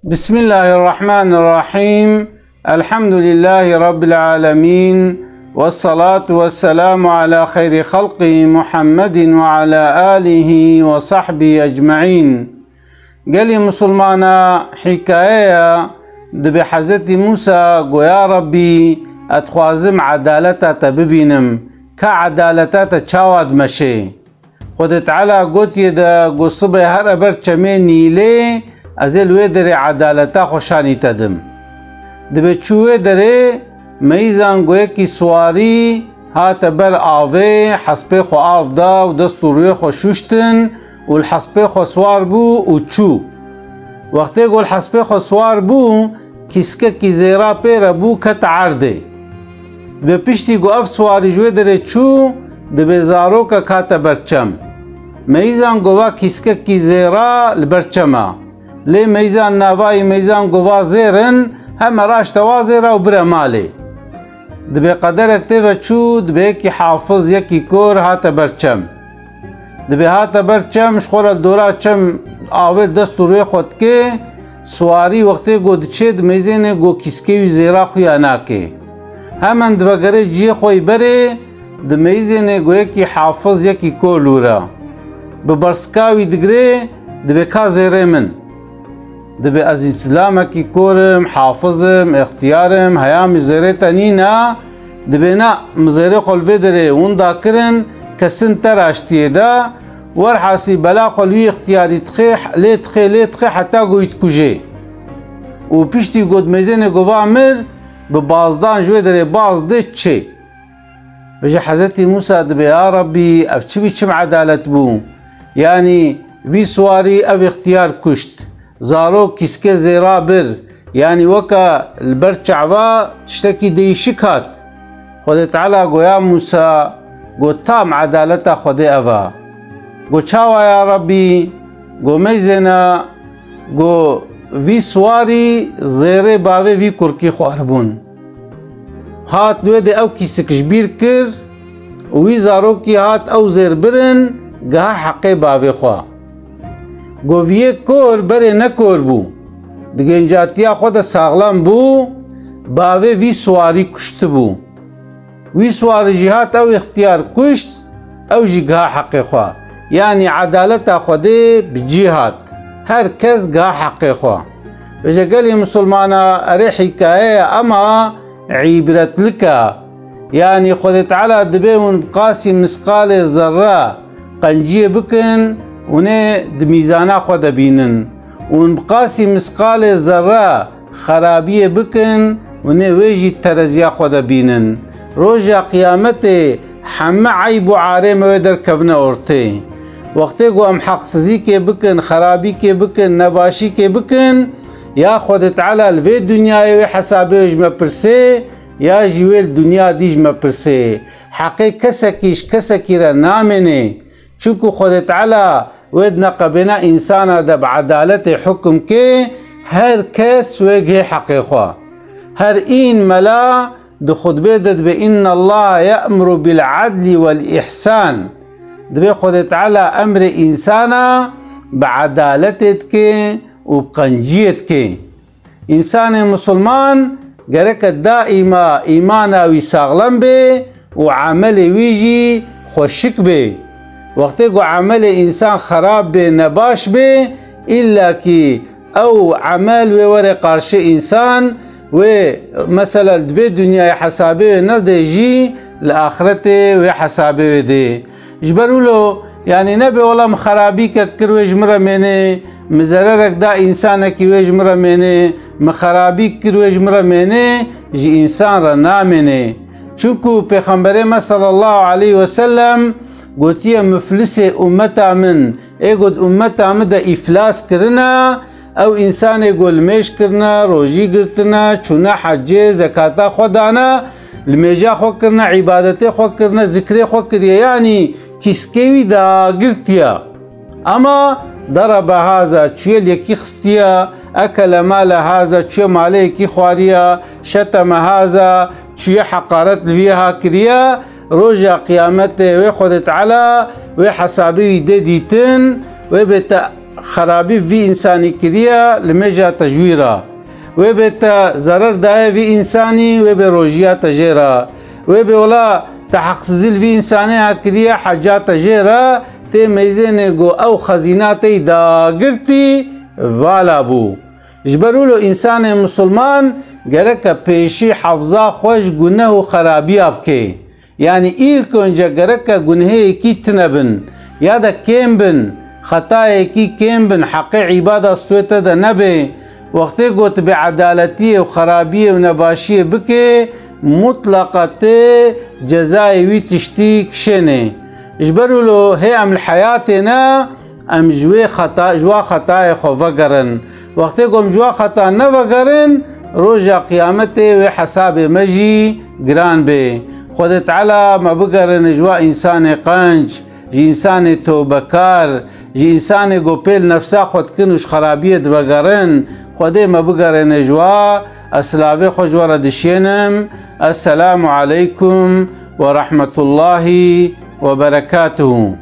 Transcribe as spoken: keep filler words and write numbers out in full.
Bismillahirrahmanirrahim. Elhamdülillahi Rabbil alemin. Vessalatu vesselamu ala hayri halqi Muhammedin ve ala alihi ve sahbihi ecmaîn. Gelî Musulmana, hîkayeya dibe Hezretî Mûsa go, ya Rabbî, ez dixwazim edaleta te bibînim, ka edaleta te çawa dimeşê? Xwedê Teala gotiye de, go, sibê here ber çemê Nîlê, ez ê li wê derê edaleta xwe şanî te dim. Dibe çû wê derê, meyzan go yekî siwarî hate ber avê, hespê xwe av da û dest û rûyê xwe şûştin û li hespê xwe siwar bû û çû. Wextê go li hespê xwe siwar bû, kîskekî zêra pê re bû, ket erdê. Dibe piştî ku ev siwarî ji wê derê çû, dibe zarokek hate ber çem. Meyzan go va kîskekî zêra li ber çem e. Lê meyzan navayî meyzan go va zêr in, heme raşte wa zêra û bire malê. Dibe qederek tê ve çû, dibe yekî hafiz, yekî kor hate ber çem. Dibe hate ber çem, ji xwe re dora çem avê dest û rûyê xwe dike, siwarî wextê go diçê, dimeyzêne go kîskê wî zêra xuya nake. Hemen divegere cihê xwe yî berê, dimeyzêne go yekî hafiz, yekî kor lûre. Bi bersika wî digirê, dibe ka zêrê min. Dibe ez îslamekî kor im, hafiz im, extiyar im, heya min zêrê te nîne, dibe na, min zêrê xwe li vê derê winda kirin, kesin te raştiyê de, werhasî bela xwe li wî extiyarî dixê, lê dixê, lê dixê heta ku wî dikujê. Û piştî ku dimeyzêne go va mir, bi bazdan ji wê derê baz dê çê. Vêje Hezretî Mûsa dibe, ya Rabbî, ev çi biçim edalet bû? Yanî vî siwarî ev extiyar kuşt. Zarok kîskê zêra bir. Yanî weke li ber çava tiştekî değişik hat. Xwedê Teala go, ya Mûsa, go tam edaleta Xwedê ev a. Go çawa ya Rabbî? Go meyzêne, go vî siwarî zêrê bavê vî kurkî xwaribûn. Hat wê de ew kîsik ji bîr kir û wî zarokî hat ew zêr birin, giha heqê bavê xwe. Go viyê kor berê ne kor bû. Di gencatiya xwe de saxlem bû, bavê vî siwarî kuştibû. Wî siwarî jî hat ew extiyar kuşt, ew jî giha heqê xwe. Yanî edaleta Xwedê bi cî hat. Her kes giha heqê xwe. Vêje gelî misilmana, erê hîkayeya ema îbretlik e. Yanî Xwedê Teala dibe hûn bi qasî misqalê zerre qenciyê bikin, hûn ê di mîzana xwe de bînin. Hûn bi qasî misqalê zerre xerabiyê bikin, hûn ê wê jî tereziya xwe de bînin. Roja qiyametê heme eyb û arê me wê derkevine ortê. Wextê ku em heqsizîkê bikin, xerabîkê bikin, nebaşîkê bikin, ya Xwedê Teala li vê dinyayê wê hesabê wê ji me pirsê, ya jî wê li dinya dî ji me pirsê. Heqê kesekî ji kesekî re namênê. Çunku Xwedê Teala wê di neqebêna însana de bi edaletê hukum kê, her kes wê gihê heqê xwe. Her în mela di xutbê de dibe, "Innallaha ye'muru bil adli wel ihsan." Dibe Xwedê Teala emrê însana bi edaletê dike û bi qenciyê dike. Însanê misilman gereke daîma îmana wî saxlem bê û emelê wî jî xweşik bê. Wextê ku emelê însan xerab bê, nebaş bê, îllakî ew emel wê were qarşî însan, wê mesela di vê dinyayê hesabê wê nedê jî, li axretê wê hesabê wê dê. Ji ber wilo, yanî nebe wela min xerabîkek kir wê ji min re mênê, min zererek da însanekî wê ji min re mênê, min xerabîk kir wê ji min re mênê, ji însan re namênê. Çunku Pêxemberê me sallallahu aleyhi ve sellem gotiye, "Muflisê ummeta min, ê got ummeta min de îflas kirine, ew însanê ku limêj kirine, rojî girtine, çûne hecê, zekata xwe dane, limêja xwe kirine, îbadetê xwe kirine, zikrê xwe kiriye, yanî kîskê wî dagirtiye. Ama darebe haza, çûye li yekî xistiye, ekele male haza, çûye malê yekî xwariye, şeteme haza, çûye heqaret li vî ha kiriye." Roja qiyametê wê Xwedê Teala wê hesabê wî dê dîtin, wê bê te xerabî vî însanî kiriye, limêja te ji wî re. Wê bê te zerer daye vî însanî, wê bê rojiya te jê re. Wê bê wela te heqsizî li vî însanê ha kiriye, heca te jê re, tê meyzênê ku ew xezîna te yî dagirtî, vala bû. Ji ber wilo însanê misilman gereke pêşî hefza xwe ji guneh û xerabiya bike. Yanî îlk önce gereke gunehê yekî tine bin, ya de kêm bin, xetayekî kêm bin, heqê îbada stwê te de nebe. Wextê ku tu bêedaletiyê û xerabiyê û nebaşiyê bike, mutlaqa tê cezayê wî tiştî kişênê. Ji ber wilo hê em li heyatê ne, em ji wê xeta, ji wa xetayê xwe vegerin. Wextê ku em ji wa xeta nevegerin, roja qiyametê wê hesabê me jî giran bê. Xwedê Teala me bigerine ji wa însanê qenc, ji însanê tewbekar, ji însanê ku pêl nefsa xwe dikin û ji xerabiyê divegerin. Xwedê me bigerine ji wa, ez silavê xwe ji we re dişênim. Esselamu aleykum ve rahmetullahi ve berekatuhu.